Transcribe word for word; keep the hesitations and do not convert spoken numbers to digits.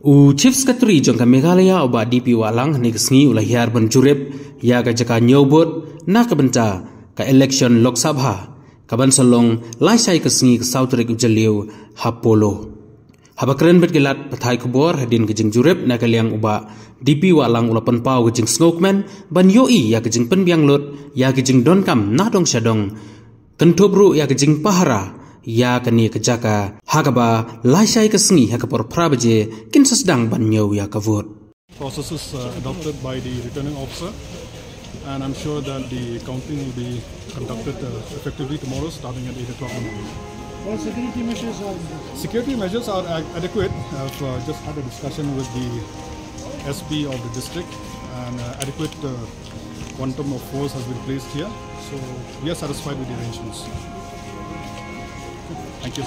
U Chief Secretary jong ka Meghalaya u Bah D P Wahlang hynne ka sngi u la hiar ban jurip ïa ka jaka ñiew vote na ka bynta ka election Lok Sabha, ka ban sa long lai shai ka sngi ka saw tarik u Jylliew ha Polo. Haba kren bad ki lad pathai khubor hadien ka jingjurip na ka liang u Bah D P Wahlang u la pynpaw ka jingsngewkmen ban ïohi ïa ka jingpynbiang lut ïa ka jingdonkam na dong sha dong, kynthup ruh ïa ka jingpahara ïa kane ka jaka, ha kaba lai shai ka sngi ha ka por phra baje kin sa sdang ban ñiew ïa ka vote. Process is uh, adopted by the returning officer, and I'm sure that the counting will be conducted uh, effectively tomorrow, starting at eight o'clock in the morning. All security measures are Security measures are ad- adequate. I've uh, just had a discussion with the S P of the district, and uh, adequate uh, quantum of force has been placed here. So we are satisfied with the arrangements. Thank you.